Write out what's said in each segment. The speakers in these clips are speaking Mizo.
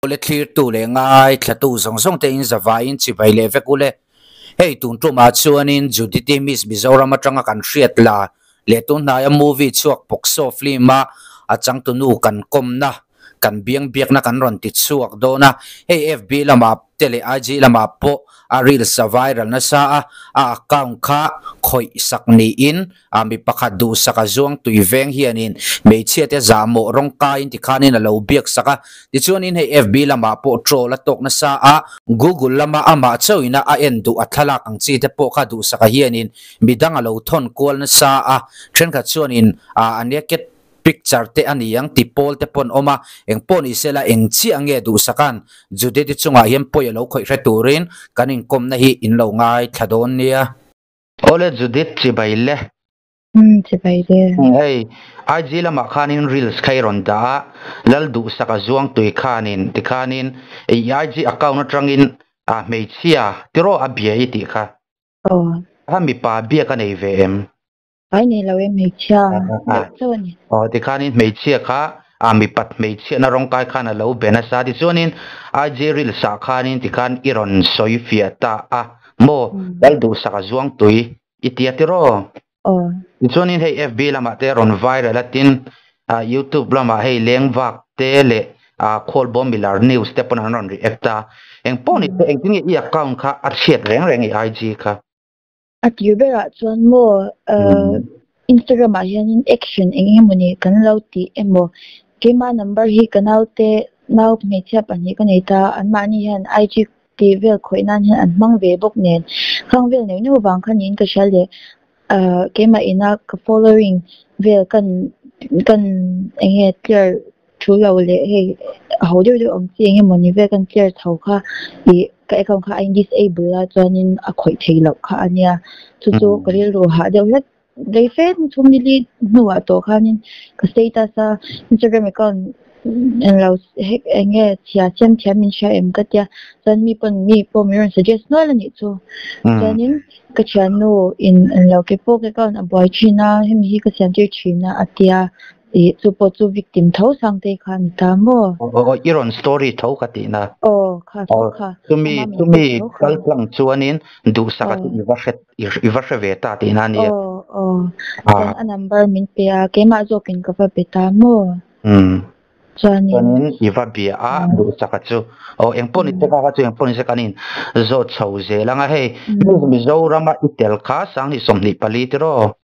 Awle thlirtu leh ngaithlatu zawng zawng te in zavaiin chibai leh vek ule. Hei tun tumah chuanin Judith-i Miss Mizoram atanga kan hriat la leh tunhnaia movie chhuak Pokso film a a changtunu kan kawmna kan biang biakna kan rawn ti chhuak dawn a, hei FB lamah te leh IG lamah pawh a reels a viral nasa a, a account kha khawih sak niin a mi pakhat duhsak a zuang tui veng hianin hmeichhia te zahmawh rawng kaiin tikhanin a lo biak sak a, tichuanin hei FB lamah pawh troll a tawk nasa a, Google lama amah chauhina a en duh a thlalak ang chi te pawh kha duhsaka hianin midang a lo thawn kual nasa a, thenkhat chuanin a naked Picture te a ni ang ti pawl te pawn awm a, eng pawh ni sela eng chiah nge duhsaka'n Judith-i chungah hian pawi a lo khawih hre turin kan inkawmna hi in lo ngaithla dawn nia. Awle Judith chibai le. Umm chibai le. Hei IG lamah khanin reels kha i rawn dah a, Lal duhsaka zuang tui khanin tikhanin i IG account atangin a hmeichhia tiraw a bia i tih kha. Aw. Kha mipa biak a nei ve em? Ai nei lo e hmeichhia deuh chauh a ni. Aw tikhanin hmeichhia kha a mipat hmeichhiahna rawng kai khan a lo be nasa tichuanin IG reels ah khanin tikhan i rawn sawi fiah ta a maw lal duhsak a zuang tui i tia tiraw? Aw. Tichuanin hei FB lamah te rawn viral a tin YouTube lamah hei leng vak te leh Khawlbawm Milar news te pawn an rawn react a engpawh ni se engtin nge i account kha a chhiat reng reng i IG kha? A tir berah chuan maw Instagram ah hianin action eng eng emawni kan lo tih emaw keimah number hi ka naute nau hmeichhia pahnih ka nei ta anmahni hian IG tih vel khawih nan hian an hmang ve bawk nen khang vel neuh neuh vang kha niin ka hria leh keimah ina ka following vel kan kan eng nge clear Thu lo leh hei a ho deuh deuh ang chi eng emaw ni vel kan clear chho kha ih ka account kha a in disable a chuanin a khawih thei loh kha a nia chu chu ka rilru hah deuh hlek rei fe chhung ni li hnuah tawh khanin ka status a Instagram account englo hek eng nge chhia siam thiam min hria em ka tia chuan mi pawn mi pawh min rawn suggest nual a nih chu chuanin ka thiannu in englo ke pawh ka account a buai thin a hemi hi ka siam tir thin a a tia. Ih, chu pawh chu victim tho Sangtei kha a ni ta maw? Aw, aw, i rawn story tho ka tih na. Aw, kha tho kha. Chumi, chumi kal tlang chuanin duhsaka chu i va hre, i va hre ve ta tih na a nia. Aw, aw. Chuan a number min pe a, keimah zawkin ka va be ta maw? Umm. Chuanin. Chuanin i va bia a, duhsaka chu. Aw, engpawh ni se kha kha chu engpawh ni se kan in zawt chho zel ang a, hei Mizorama i tel kha Sanghnih 24 tiraw?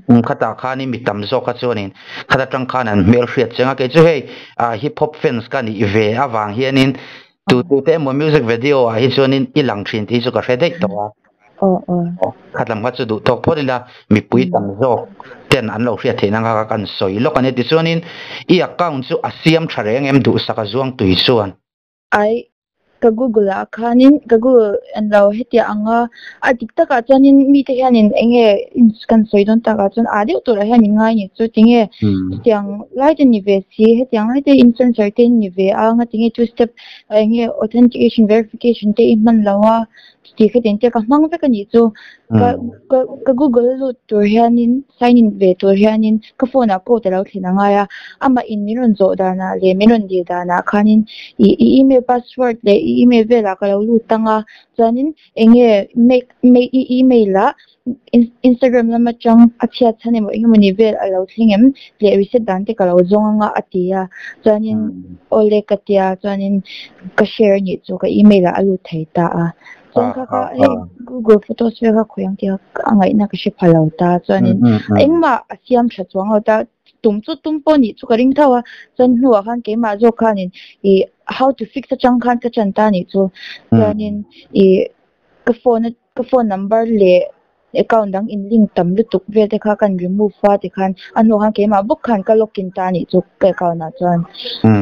Kum khatah khanin mi tam zawk kha chuanin khat atang khan an hmel hriat cheng a, kei chu hei hip hop fans ka nih ve avang hianin tu tu te emaw music video ah hi chuanin i lang thin tih hi chu ka hre daih tawh a. Khat lam kha chu duh tawk phawt ila mipui tam zawk ten an lo hriat theih na kha kan sawi lawk a ni. Tichuanin i account chu a siam tha reng em duhsak a zuang tui chuan? Ai, ka Google ah khanin ka Google en lo hetiang anga a dik takah chuanin mite hianin eng nge kan sawi dawn takah chuan ah deuh turah hian min ngai ni chu tinge chutiang lai te ni ve si hetiang lai te influencer te ni ve a nga tinge two step eng nge authentication verification te i hman lo a Chuti kha tin te ka hmang vek a nih chu. Ka ka ka Google a lut tur hianin sign in ve tur hianin ka phone ah code a lo thlen a ngai a. Amah in min rawn zawh danah leh min rawn dil danah khanin i i email password leh i email velah ka lo lut tang a. Chuanin eng nge make i email ah Instagram lam atang a chhiat chhan emaw eng emawni vel a lo thleng em leh reset dan te ka lo zawng anga a ti a chuanin awle ka tia chuanin ka share anih chu ka email ah a lut thei ta a chuan kha kha hei Google photos vel kha khawi ang tia a ngaihna ka hre pha lo ta chuanin engmah a siam tha chuang lo ta tum chu tum pawh nih chu ka ring tho a chuan hnuah khan keimah zawk khanin ih how to fix atang khan ka chan ta anih chu chuanin ih ka phone a. Ka phone number leh account dang in link tam lutuk vel te kha kan remove a tikhan a hnuah khan keimah bawk khan ka login ta anih chu ka account ah chuan.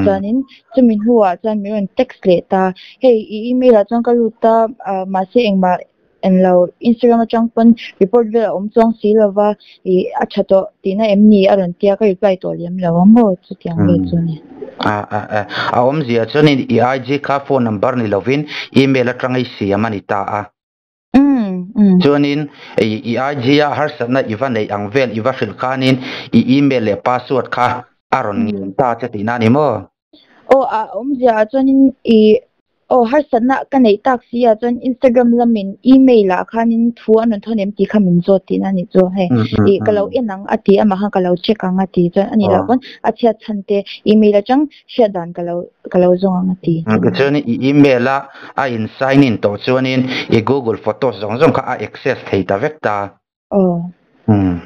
Chuanin chumi hnuah chuan min rawn text leh ta hei i email ah chuan ka lut a mahse engmah englo Instagram atang pawn report vel a awm chuang si lova ih a tha tawh tihna em ni a rawn tia ka reply tawh lem lo a maw chutiang vel chu a ni. A awmzia chuanin i IG kha phone number ni lovin email atanga i siam a ni ta a. Chuanin i IG a harsatna i va neih ang vel i va hrilh khanin i email leh password kha a rawn ngen ta che tihna a ni maw? Aw a awmzia ah chuanin ih aw harsatna ka neih tak si ah chuan Instagram lamin email ah khanin thu an rawn thawn em tih kha min zawt tihna a nih chu hei ih ka lo en ang a ti amah khan ka lo check ang a ti chuan a nih loh pawn a chhiat chhan te email atang hriat dan ka lo ka lo zawng ang a ti. Tichuan i email a a in sign in tawh chuanin i Google Photos zawng zawng kha a access thei ta vek ta. Aw. Umm.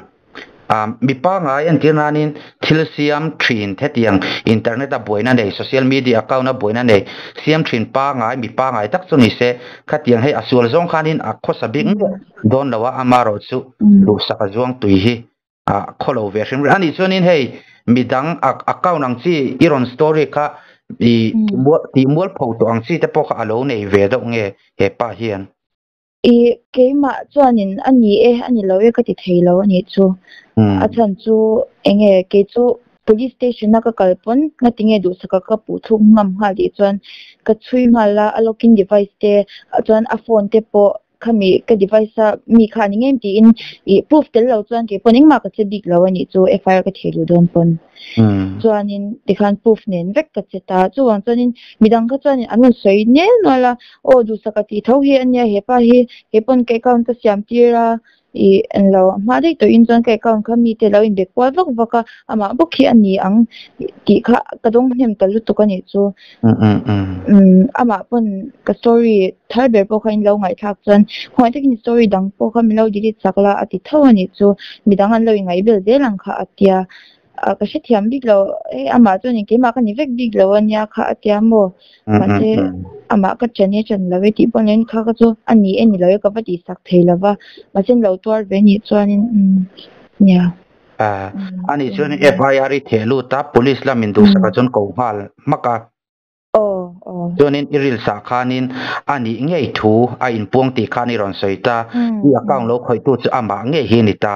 Ah, mi pangai entir nanin thil siam thin hetiang internet a buaina nei, social media account a buaina nei siam thin pangai, mi pangai tak chu ni se, khatiang hei a sual zawng khanin a khawsa bik miah dawn lo a, amarawh chu duhsak a zuang tui hi a khaw lo ve hrim rih. Anih chuanin hei midang account ang chi i rawn story kha i tih mualpho tawh ang chi te pawh kha a lo nei ve deuh nge he pa hian? I keimah chuanin a ni e, a ni lo e ka ti thei lo a nih chu. A chhan chu enge kei chu police station a ka kal pawn ngatinge duhsaka ka puh thluk ngam nghal tih chuan ka chhui nghal a, a login device te chuan a phone te pawh khami ka device a mi kha a ni ngem tiin ih proof tel lo chuan kei pawn engmah ka che bik lo a nih chu FIR ka thei duh dawn pawn. Chuanin tikhan proof nen vek ka che ta, chuvang chuanin midang kha chuanin an rawn sawi nel nual a, Aw duhsak a tih tho hi a nia hepa hi keipawn ka account ka siam tir a ih englo hma daih tawhin chuan ka account kha mite lo inbe kual vak vak a amah bawk hi a ni ang tih kha ka dawng hnem ta lutuk a nih chu umm amah pawn ka story thar ber pawh kha in lo ngaihthlak chuan khawngaih takin story dang pawh kha min lo delete sak la a ti tho a nih chu midang an lo ingaih vel zel ang kha a tia. A ka hrethiam bik lo, hei amah chuan keimah ka ni vek bik lo a nia kha a tia maw? Mahse amah ka chan e chan lo e tih pawh niin kha kha chu a ni e ni lo e ka va tihsak thei lo va, mahse an lo tuar ve nih chuanin umm nia. A anih chuan FIR i theh lut a, police lamin duhsakah chuan ko nghal hmak a. Aw aw. Chuanin i reels ah khanin a nih ngei thu a inpuang tih khan i rawn sawi ta, i account lo khawihtu chu amah ngei hi a ni ta.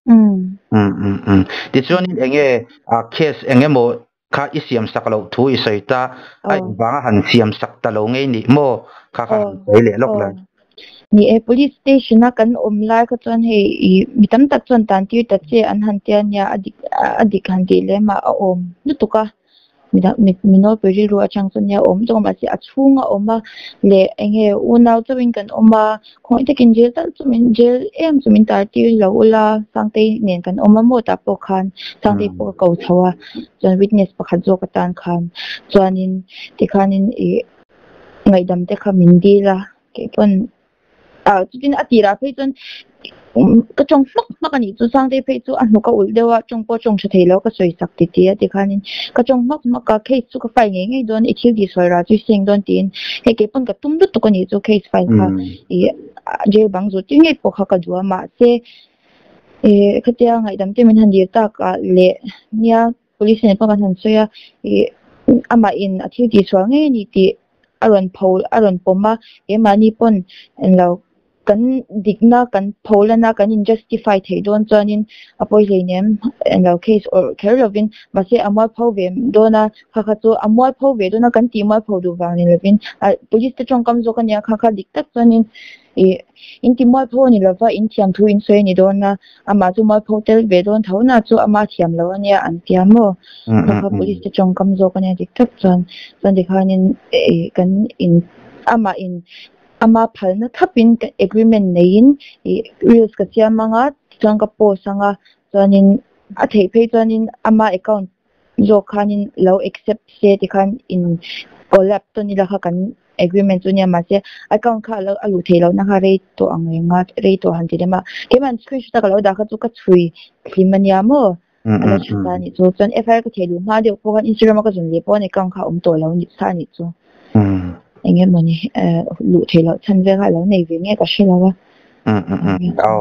Um um um. Tichuanin eng nge a case eng emaw kha i siam sak loh thu i sawi ta, a invanga han siam sak ta lo ngei nih maw kha kha han sawi leh lawk la. Ni e, police station a kan awm lai kha chuan hei i mi tam tak chuan tan tir ta che an han tia nia a dik a dik han tih lem a a awm lutuk a. Mi nawlpui rilru atang chuan nia awm tawk mahse a chhung a awm a leh eng nge unau chauhin kan awm a khawngaih takin jail tal chu min jail em chu min tar tir lo ula Sangtei nen kan awm a maw tah pawh khan Sangtei pawh ka ko chho a chuan witness pakhat zawk atan khan chuanin tikhanin ih ngaihdam te kha min dil a keipawn. Ah chutin a tirah phei chuan ka tawng hmak hmak a nih chu Sangtei phei chu a hnuk a ulh deuh a tawng pawh tawng tha thei lo ka sawi sak ti ti a tikhanin ka tawng hmak hmak a case chu ka file ngei ngei dawn i thil tih sawi rah chu i seng dawn tiin hei kei pawn ka tum lutuk a nih chu case file kha ih jail bang zawh tir ngei pawh kha ka duh a mahse ih khatia ngaihdam te min han dil tak ah leh nia Police nen pawh kan han sawi a, ih amah in a thil tihsual ngei a ni tih a rawn pho a rawn pawm a, keimahni pawn englo kan dikna kan pho lan a kan in justify theih dawn chuanin a pawi hleinem englo case awrh kher lovin mahse a mualpho ve dawn a, kha kha chu a mualpho ve dawn a kan tih mualpho duh vang ni lovin ah police te tawngkam zawk a nia kha kha dik tak chuanin ih in ti mualpho a ni lova in thiam thu in sawi a ni dawn a. Amah chu mualpho tel ve dawn tho na chu ama thiam lo a nia an tia maw? Kha kha police te tawngkam zawk a nia dik tak chuan chuan tikhanin ih kan in amah in ama phalna thapin agreement neiin ih reels ka siam anga tichuan ka post anga chuanin a theih phei chuanin ama account zawk khanin lo accept se tikhan in collab tawn ila kha kan agreement chu nia mahse account kha alo a luh theih lohna kha rei tawh ang reng a rei tawh han ti lem a keimah screenshot a ka lo dah kha chu ka chhui hlim a nia maw a la tha ta anih chu chuan FIR ka thei luh hma deuh pawh khan Instagram a ka zawn leh pawh an account kha a awm tawh lo anih sa anih chu eng emaw ni luh theih loh chhan vel kha alo nei ve nge ka hre lo a. Aw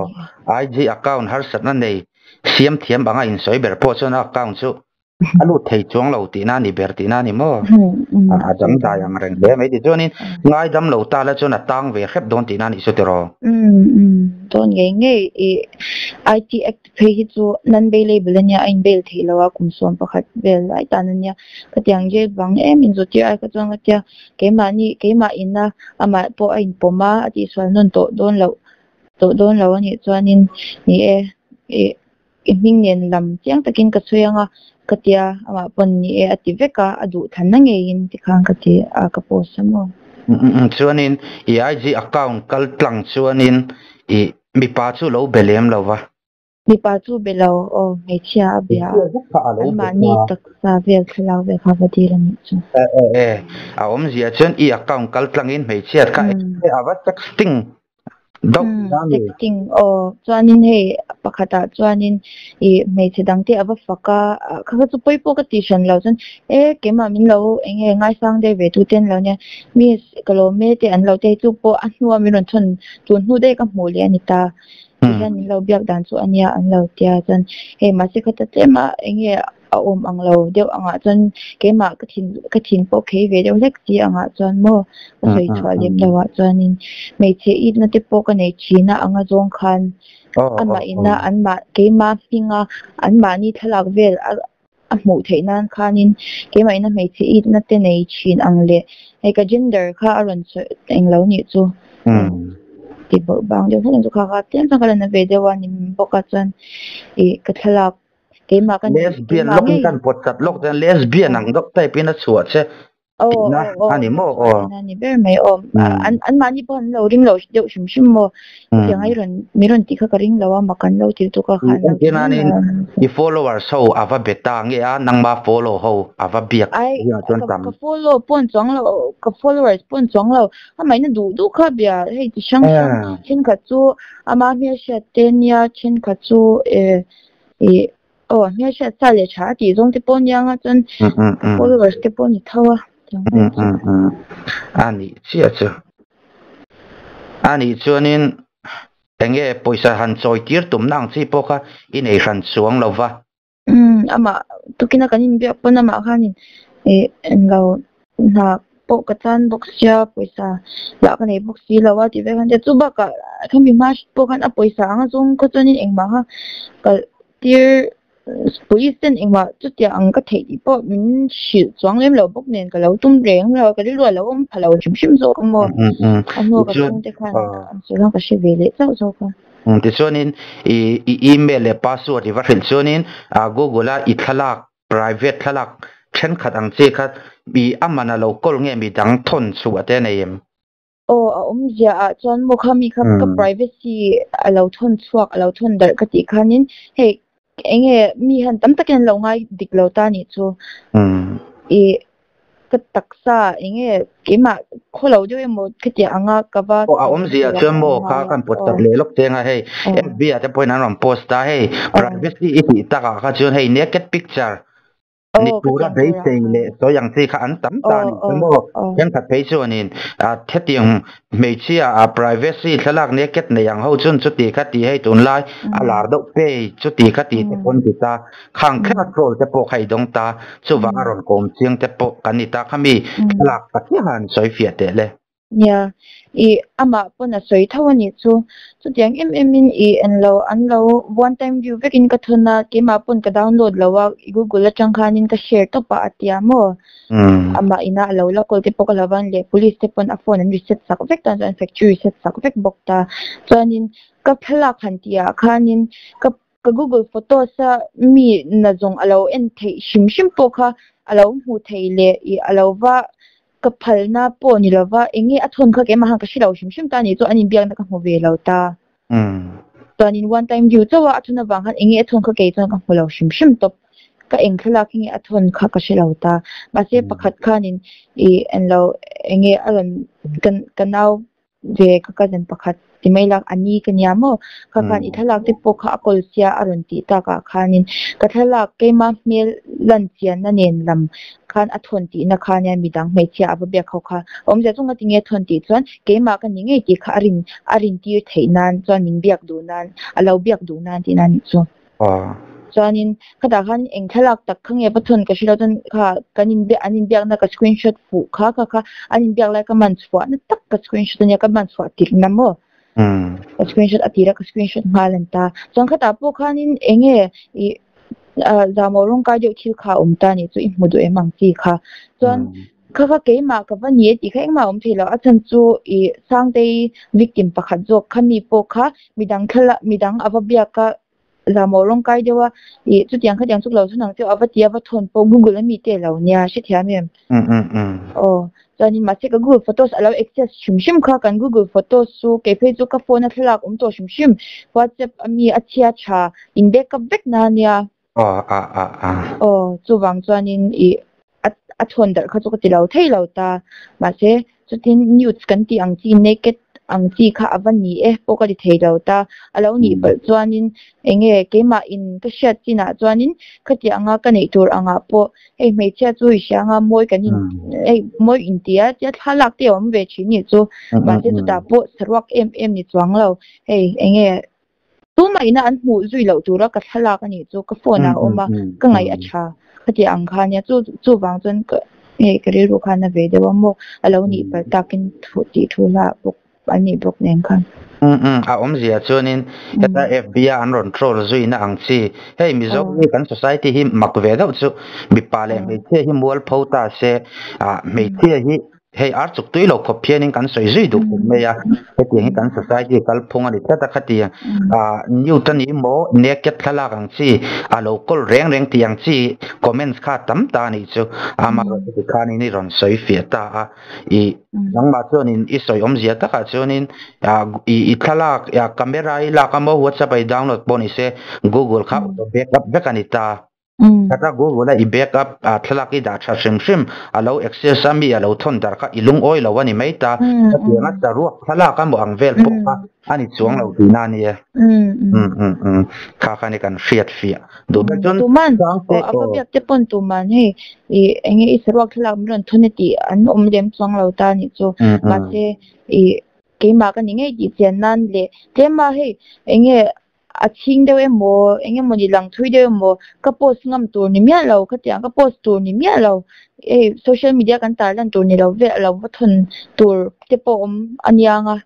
IG account harsatna nei siam thiam anga insawi ber pawh chuan a account chu a lut thei chuang lo tihna a ni ber tihna a ni maw? A dangdai ang reng hle mai tichuanin ngaidam lo ta la chuan a tang ve hrep dawn tihna a nih chu tiraw? Dawn ngei ngei i IT Act phei hi chu non bailable a nia a in bail theih loh a kum 11 vel lai tan a nia khatiang jail bang em in zawh tir ai kha chuan ka tia keimahni keimah ina amah pawh a inpawm a a tihsual nawn tawh dawn loh tawh dawn lo a nih chuanin ni e i. I hming nen lam chiang takin ka chhui ang a, Ka tia, amah pawn ni e a ti vek a, a duh than na ngeiin tikhan ka ti a, ka post a maw. Chuanin i IG account kal tlang chuanin i mipa chu lo be lem lo va. Mipa chu be lo aw, hmeichhia a bia a, anmahni taksa vel thlalak vel kha va dil a nih chu. E e e, a awmzia chuan i account kal tlangin hmeichhiat kha e a va texting Dok Dami. Texting aw chuanin hei pakhatah chuanin i hmeichhe dangte a va fak a, kha kha chu pawi pawh ka tih hran lo chuan e keimah min lo eng nge ngaisang der ve tu te an lo nia miss ka lawm e te an lo te chu pawh a hnua min rawn thawn tun hnu daih ka hmuh leh a ni ta ti hian min lo biak dan chu a nia an lo tia chuan hei mahse khata tlema eng nge a awm ang lo deuh angah chuan keimah ka thin ka thin pawh khei ve deuh hlek chi angah chuan maw ka sawi chhuah lem lo ah chuanin hmeichhe itna te pawh ka nei thin a anga zawng khan amah ina anmah keimah hminga anmahni thlalak vel a a hmuh theih nan khanin keimah ina hmeichhe itna te nei thin ang leh hei ka gender kha a rawn sawi englo nih chu ti bawrh bang deuh hlek ang chu kha kha tlem chuan ka la na ve deuh a ni bawk a chuan ih ka thlalak keimah ka Lesbian lawk in kan pawt chat lawk chuan lesbian ang deuh type in a chhuah che tihna a ni maw aw. A ni ber mai aw. An an mahni pawh an lo ring lo deuh hrim hrim maw. Hetiang ai rawn mi rawn tih kha ka ring lo a mak an lo til tuk a kha an lo ti Engtin anin i followers ho a va be ta nge a nangma follow ho a va biak Ai ka follow pawn chuang lo ka followers pawn chuang lo amahin a duh duh kha bia hei ti hrang hrang thenkhat chu ama hmelhriat te nia thenkhat chu eh Ih aw hmelhriat sa leh tha a tih zawng te pawh nia nga chuan followers te pawh ni tho a. A nih chiah chu. A nih chuanin enge pawisa han chawi tir tumna ang chi pawh kha i nei hran chuang lo va. Amah tukina kan inbiak pawn amah khanin ih englo hna pawh ka chan bawk sia pawisa lah ka nei bawk si lo a tih vek khan chu bakah khami hma pawh khan a pawisa anga zawng kha chuanin engmah kha kalh tir police ten engmah chutiang ang ka theih tih pawh min hrilh chuang lem lo bawk nen ka lo tum reng lo ka rilru a lo awm pha lo hrim hrim zawk a maw a hnu ka chhungte khan an sawi khan ka hre ve leh chauh zawk a. Tichuanin i email leh password i va hrilh chuanin Google a i thlalak Private thlalak thenkhat ang chi kha i a man a lo kawl nge mi dang thawn chhuah te a nei em? Aw, a awmzia ah chuan maw kha mi kha ka privacy a lo thawn chhuak a lo thawn darh ka tih khanin hei enge mi han tam takin an lo ngai dik lo ta nih chu i Ka taksa enge keimah khaw lo deuh emaw khatiang anga ka va Aw a awmzia chuan maw kha kan pawt tak leh lawk cheng a hei FB ah te pawhin an rawn post a hei privacy i tih takah kha chuan hei naked picture ni tura beisei leh sawi ang chi kha an tam ta a ni chu maw thenkhat phei chuanin hetiang Hmeichhia a privacy thlalak naked nei ang ho chun chuti kha ti hei tunlai a lar deuh pei chuti kha ti te pawn ti ta khang kher a troll te pawh kha i dawng ta chuvang a rawn kawm chiang te pawh kan ni ta kha mi thlalak ta chiah han sawi fiah teh le. Nia, i amah pawn a sawi tho a nih chu. Chutiang em em in i en lo an lo one time view vek in ka thawn a keimah pawn ka download lo a google atang khan in ka share tawp a a tia maw. Amah ina a lo la kawl te pawh ka lo van leh police te pawn a phone an reset sak vek ta chuan factory reset sak vek bawk ta chuanin ka thlalak han tih ah khanin ka ka google photos a mi na zawng a lo en theih hrim hrim pawh kha a lo hmu thei leh ih a lo va ka phalna pawh ni lova eng nge a thawn kha keimah khan ka hre lo hrim hrim ta a nih chu an inbiakna ka hmu ve lo ta. Chuanin one time view chauh a a thawn avang khan eng nge a thawn kha kei chuan ka hmu lo hrim hrim tawp. Ka eng thlalak hi nge a thawn kha ka hre lo ta. Mahse pakhat khanin ih englo eng nge a rawn ka nau ve ka cousin pakhat ti mai lak a ni ka nia maw kha khan i thlalak te pawh kha a kawl sia a rawn tih takah khanin ka thlalak keima hmel lan chianna nen lam khan a thawn tihna kha nia midang hmeichhia a va biak ho kha awmzia chu ngati nge thawn tih chuan keimah ka ni ngei tih kha a rin a rin tir theih nan chuan min biak duh nan a lo biak duh nan tihna a nih chu. Chuanin khatah khan eng thlalak tak kha nge va thawn ka hre lo chuan kha kan inbiak an inbiakna ka screenshot fuh kha kha kha an inbiak lai ka man chhuah na tak ka screenshot ania ka man chhuah tirhna maw ka screenshot a tira ka screenshot nghal an ta chuan khatah pawh khanin eng nge ih zahmawh rawng kai deuh thil kha a awm ta anih chu i hmu duh em ang chi kha chuan kha kha keimah ka va ni e tih kha engmah a awm thei lo a chhan chu ih Sangtei victim pakhat zawk kha mi pawh kha midang thlalak midang a va biak a. Zahmawh rawng kai deuh a, ih chutiang khatiang chu ka lo thawn ang cheu a va ti a va thawn pawh Google ami te lo nia hrethiam em? Aw chuanin mahse ka Google photos a lo access hrim hrim kha kan Google photos chu kei phei chu ka phone a thlalak awm tawh hrim hrim WhatsApp ami a chhia tha in backup vek na nia. Aw a a a. Aw chuvang chuanin ih a a thawn darh kha chu ka ti lo thei lo ta mahse chutin nudes kan tih ang chi naked ang chi kha a va ni e pawh ka ti thei lo ta a lo nih palh chuanin eng nge keimah in ka hriat chinah chuanin khati anga ka neih tur angah pawh hei hmeichhia chu i hria anga mawi kan in hei mawi inti a tia thlalak te a awm ve thin nih chu mahse chutah pawh saruak em em ni chuang lo hei eng nge Tumah ina an hmuh zui loh tura ka thlalak a nih chu ka phone ah a awm a, ka ngaih a tha. Khatiang ang kha nia, chu chuvang chuan ka nge ka rilru khan a ve deuh a maw a lo nih palh takin thu tih thu hla bawk an nih bawk nen khan. Umm umm a awmzia chuanin heta FB a an rawn troll zuina ang chi. Hei Mizo hi kan society hi mak ve deuh chu mipa leh hmeichhia hi mualpho ta se ah hmeichhia hi Hei ar chuk tui lo khawp hianin kan sawi zui duh khawp mai a, hetiang hi kan society kalphung a ni tlat a khatiang ah nude a ni maw naked thlalak ang chi a lo kawl reng reng tih ang chi comments kha tam ta a nih chu amaherawhchu tikhanin i rawn sawi fiah ta a i nangmah chuanin i sawi awmzia takah chuanin ah i thlalak camera i lak a maw whatsapp a i download pawh ni se google kha auto backup vek a ni ta. Tata Google a i backup a thlalak i dah tha hrim hrim a lo access a mi a lo thawn dar kha i lungawi lo a ni mai ta. Hetiang a saruak thlalak a maw ang vel pawh kha a ni chuang lo tihna a nia. Kha kha ni kan hriat fiah duh ber chuan Tuman aw a va biak te pawn tuman hei i enge i saruak thlalak min rawn thawn e tih an awm lem chuang lo ta a nih chu. Mahse i keimah ka ni ngei tih chian nan leh tlema hei enge A chhing deuh emaw, eng emawni lang thui deuh emaw, ka post ngam tur ni miah lo, khatiang ka post tur ni miah lo, hei social media kan tar lan tur ni lo vel lo va thawn tur te pawh awm a niang a,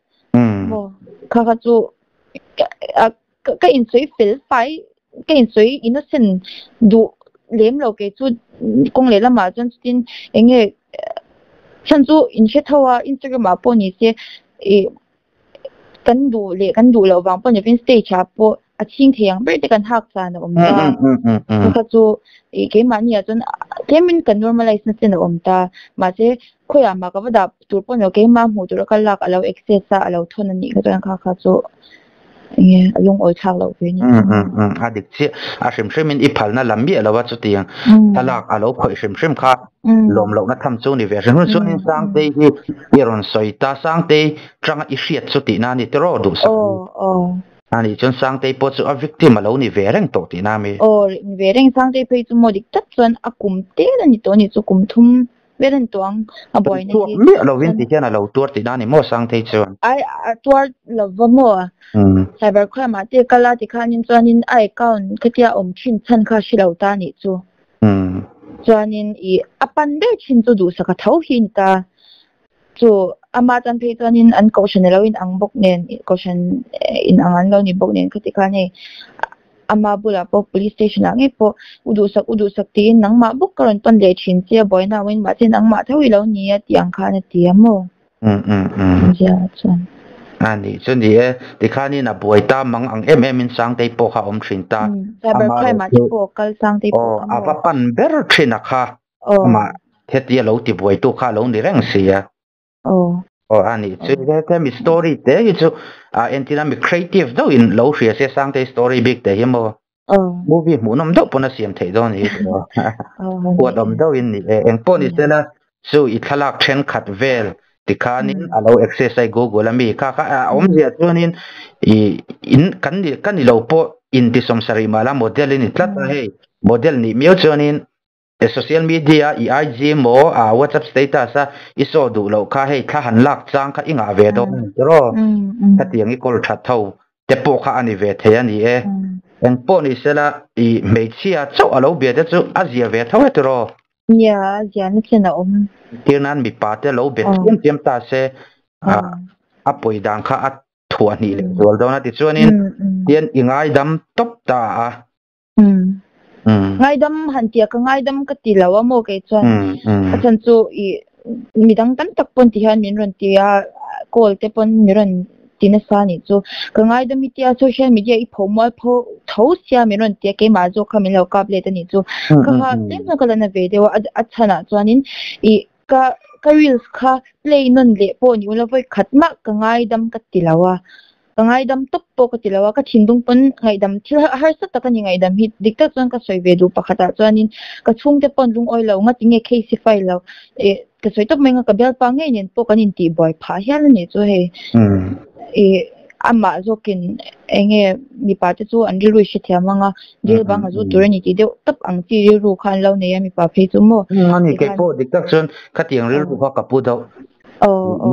maw kha kha chu ka insawi fel fai, ka insawi innocent duh lem lo kei chu kawng leh lamah chuan chutin eng nge chhan chu in hre tho a Instagram ah pawh ni se ih. Kan duh leh kan duh loh vang pawh ni lovin stage ah pawh a chhing thei ang ber te kan hak chan a awm ta. Chu kha chu ih keimahni ah chuan tlemin kan normalize na chen a awm ta. Mahse khawiah mah ka va dah tur pawh ni lo keimah hmuh tura ka lak a lo access a a lo thawn a nih kha chuan kha kha chu enge a lungawi thlak loh ve a ni. A dik chiah. A hrim hrimin i phalna lam miah lo a chutiang thlalak a lo khawih hrim hrim kha. Lawm lohna tham chu ni ve hrim hrim chuanin Sangtei hi i rawn sawi ta, Sangtei tanga i hriat chu tihna a ni tiraw duhsak hi? A nih chuan Sangtei pawh chu a victim a lo ni ve reng tawh tihna a mi? Aw ni ve reng, Sangtei phei chu maw dik tak chuan a kum tel a ni tawh a ni chu, kum thum vel a ni tawh ang a buaina hi. Chhuak miah lovin ti hian a lo tuar tihna a ni maw Sangtei chuan? Ai a tuar lova maw? Cyber crime ah te kal a tikhanin chuanin a account khatia awm thin chhan kha a hre lo ta a nih chu. Chuanin i a pan ber thin chu duhsak a tho hi a ni ta. Chu ama tan phei chuanin an kohhran alo in ang bawk nen kohhran in ang an lo ni bawk nen khati khan hei ama bulah pawh police station ah ngei pawh u duhsak u duhsak tiin nangmah bawk ka rawn pan leh thin che a buaina awmin mahse nangmah tho i lo ni a tih ang khan a ti a maw. Zia chuan. A nih chu ni e, tikhanin a buai ta mang ang em em in Sangtei pawh kha a awm thin ta. Cyber crime ah te pawh kal Sangtei pawh kha maw. A va pan ber thin a kha. Amah hetia lo ti buaitu kha a lo ni reng si a. Aw a nih chu he mi story te hi chu a entir a mi creative deuh in lo hria se Sangtei story bik te hi maw. Movie hmuhnawm deuh pawn a siam theih dawn hi huat awm deuh in ni e eng pawh ni sela chu i thlalak thenkhat vel tikhanin a lo access a i google a mi kha kha a awmzia chuanin i in kan ni ka ni lo pawh inti sawmsarih mahla model in ni tlat a hei model nih miau chuanin Social media i IG maw a WhatsApp status a i saw duh loh kha hei thla han lak chang kha i ngah ve dawn a ni tiraw? Khatiang i kawl that ho te pawh kha a ni ve thei a ni e. Eng pawh ni sela i hmeichhia chauh a lo bia te chu a zia ve tho e tiraw? Nia, a zia na chen a awm. Tir nan mipa te lo bet chiam chiam ta se a pawi dan kha a thuah hnih leh zual dawn a tichuanin tian i ngaidam tawp ta a. Ngaidam han tia ka ngaidam ka ti lo a maw kei chuan a chhan chu i midang tam tak pawn ti hian min rawn ti a call te pawn min rawn. ti nasa anih chu. Ka ngaidam i tia social media i pho mual pho tho sia min rawn tia keimah zawk kha min lo kap let anih chu. Ka ha tlem chuan ka la na ve deuh a, a chhanah chuanin ih ka ka reels kha play nawn leh pawh ni ula vawi khat mah ka ngaidam ka ti lo a. Ka ngaidam tawp pawh ka ti lo a, ka thinlung pawn ngaihdam thil harsa tak a ni ngaihdam hi dik tak chuan ka sawi ve duh pakhatah chuanin ka chhungte pawn lungawi lo nga tinge case hi file lo ih ka sawi tawp mai anga ka bialpa ngei nen pawh kan intihbuai phah hial a nih chu hei ih amah zawkin eng nge mipa te chu an rilru i hrethiam anga jail bang a zu tur a ni tih deuh tawp ang chi rilru kha an lo nei a mipa phei chu maw Ani keipawh dik tak chuan khatiang rilru kha ka pu deuh.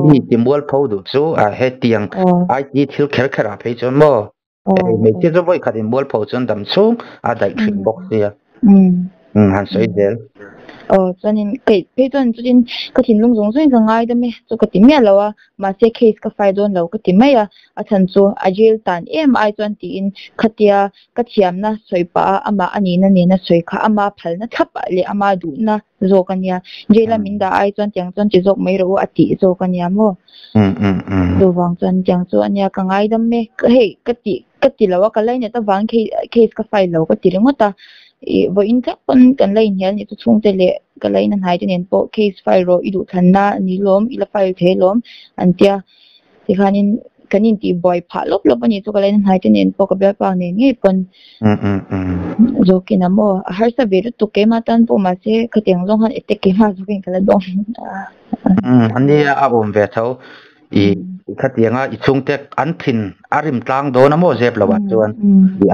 Mi ti mualpho duh chu a hetiang IT thil kher kher ah phei chuan maw hmeichhia chu vawi khat in mualpho chuan dam chhung a daih thin bawk sia han sawi zel. Aw chuanin kei phei chuan chutin ka thinlung zawng zawngin ka ngaidam e chu ka ti miah lo a mahse case ka file dawn lo ka ti mai a a chhan chu a jail tan em ai chuan tiin khatia ka thiamna sawi pah a amah a nihna nena sawi kha ama phalna thlap leh ama duhna zawk a nia. Jail a min dah ai chuan tiang chuan ti zawk mai rawh u a tih zawk a nia maw? Chuvang chuan tiang chu a nia ka ngaidam e. Hei ka tih ka ti lo a ka lainat avang case ka file lo ka ti ringawt a. Ih vawiin thleng pawn kan la inhnial nih chu chhungte leh ka laina hnai te nen pawh case file rawh i duhthlanna a ni lawm i la file thei alawm an tia. Tikhanin kan intih buai phah lawp lawp a nih chu ka laina hnai te nen pawh ka bialpa nen ngei pawn zawkin a maw a harsa ve lutuk keimah tan pawh mahse khatiang zawng khan attack keimah zawkin ka la dawng a nia a awm ve tho i khatianga i chhungte an thin a rim tlang dawn a maw zep lo ah chuan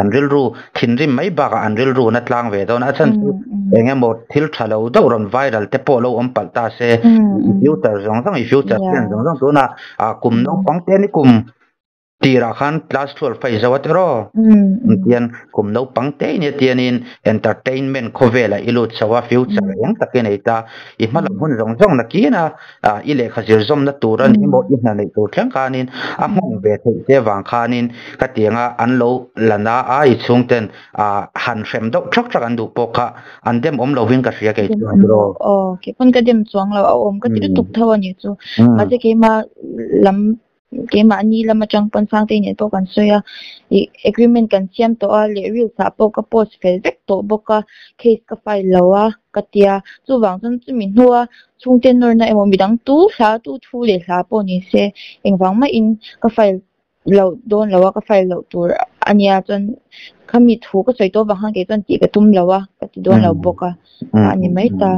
an rilru thinrim mai bakah an rilru na tlang ve dawn a chhan chu eng emaw thil tha lo deuh rawn viral te pawh lo awm palh ta se i future zawng zawng i future plan zawng zawng tuna a kum naupang te ni kum tirah khan class 12 phei zo a tiraw tian kum naupang te nia tianin entertainment khawvela i lut chho a future eng takin ei ta i hmalam hun zawng zawng nakin a i lehkha zir zawmna tur a ni emaw i hna neih tur thleng khanin a nghawng ve theih te vang khanin ka tianga an lo la na a i chhungten han hrem deuh thak thak an duh pawh kha an dem awm lovin ka hria kei chuan tiraw. Aw keipaw'n ka dem chuang lo a awm ka ti lutuk tho a nih chu mahse keimah lam Keimahni lam atang pawn Sangtei nen pawh kan sawi a, ih agreement kan siam tawh a leh reels ah pawh ka post fel vek tawh bawk a, case ka file lo a ka tia, chuvang chuan chumi hnua chhungte nawrna emaw midang tu hla tu thu leh hla pawh ni se engvang mahin ka file loh dawn lo a, ka file loh tur a nia chuan khami thu ka sawi tawh avang khan kei chuan tih ka tum lo a, ka ti dawn lo bawk a, a ni mai ta.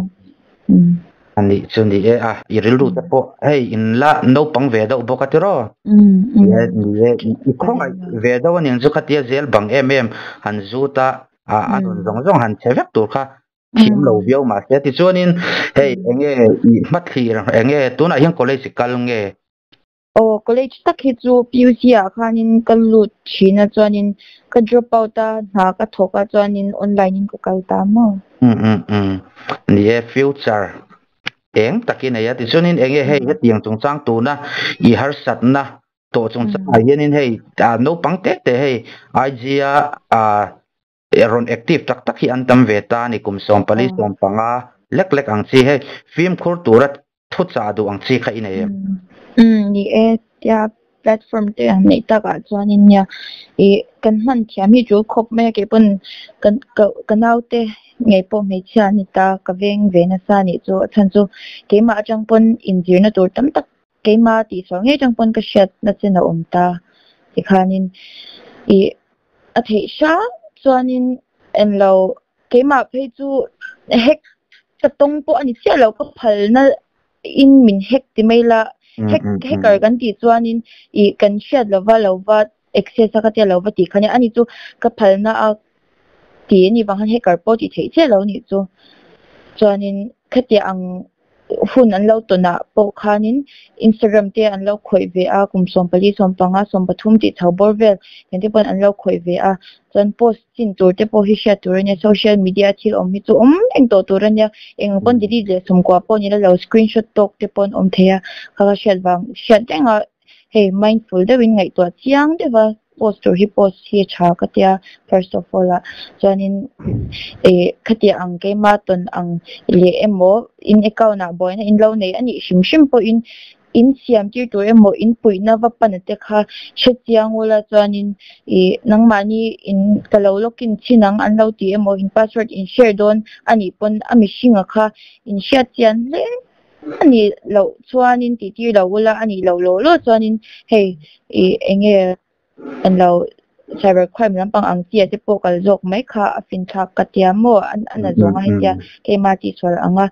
A nih chu ni e a, i rilru te pawh hei in la naupang ve deuh bawk a tiraw? Ni e, ni e, i khawngaih ve deuh a niang chu khatia zel bang em em han zut a, a nun zawng zawng han che vek tur kha thiam lo viau mahse tichuanin hei enge i hmathlir enge tunah hian college i kal nge? Aw, college tak hi chu PUC ah khanin ka lut thin a chuanin ka drop out a, hna ka thawk a chuanin online in ka kal ta maw? Um um um, ni e future eng tak i nei a tichuanin enge hei hetiang chungchang tuna i harsatna tawh chungchang ah hianin hei naupang te te hei IG a ah rawn active tak tak hi an tam ve ta a ni kum 14 15 lek lek ang chi hei fimkhur tura thu chah duh ang chi kha i nei em? Umm ni e tia platform te an neih takah chuanin nia ih kan hman thiam hi tul khawp mai a keipawn kan ka ka naute ngei pawh hmeichhia an ni ta ka veng ve nasa anih chu a chhan chu keimah atang pawn inzirna tur tam tak keimah tihsual ngei atang pawn ka hriat na chen a awm ta tikhanin ih a theih hrang chuanin englo keimah phei chu hack ka tawng pawh a ni chiah lo ka phalna in min hack ti mai la hack hacker kan tih chuanin ih kan hriat lova lova access a ka tia lova tih kha nia ani chu ka phalna a ti a nih vang khan hacker pawh tih theih chiah lo a nih chu chuanin khatiang ang hun an lo tawn ah pawh khanin Instagram te an lo khawih ve a, kum 14, 15, 13 tih chho bawr vel eng te pawn an lo khawih ve a, chuan post chin tur te pawh hi hriat tur a nia, social media thil awm hi chu awm reng tawh tur a nia, eng ang pawn delete leh sawmkua pawh ni la lo screenshot tawk te pawn awm thei a, kha kha hriat vang hriat reng a hei mindful deuhin ngaihtuah chiang deuh a post tur hi post hi a tha ka tia first of all ah chuanin ih khatiang ang keima tawn ang leh emaw in account ah buaina in lo nei a nih hrim hrim pawhin. In siam tir tur emaw in puihna va pan te kha hre chiang ula chuanin ih nangmahni in ka lo login chhin ang an lo ti emaw in password in share dawn anih pawn a mihringa kha in hriat chian hle anih loh chuanin tih tir lo ula anih loh law law chuanin hei ih eng nge an lo cyber crime lampang ang chi ah te pawh kal zawk mai kha a fin thlak ka tia maw a na zawng a hetia keimah tihsual anga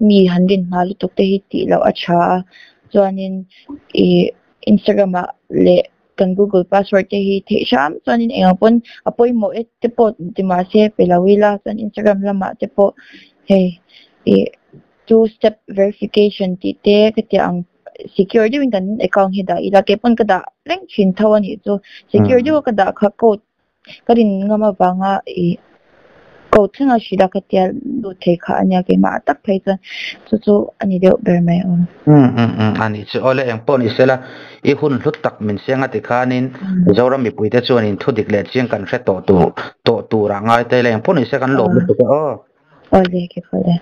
mi han rin hma lutuk te hi tih loh a tha a chuanin ih Instagram ah leh kan Google password te hi theih hram chuanin eng ang pawn a pawimawh e te pawh ti mahse pe lo ila chuan Instagram lamah te pawh hei ih two step verification tih te ka tih ang secure deuhin kan account hi dah ila kei pawn ka dah reng thin tho a nih chu secure deuha ka dah kha code ka rin ngam avanga ih code thlenga hrilh a ka tia lut thei kha ania keimah ah tak phei chuan chu chu a ni deuh ber mai awm. Um um um a nih chu awle eng pawh ni sela i hun hlut tak min siang a tikhanin Zoram mipuite chuanin thu dik leh chiang kan hre tawh tur tawh turah ngai ta ila eng pawh ni se kan lawm lutuk e aw. Awle ke pawh le.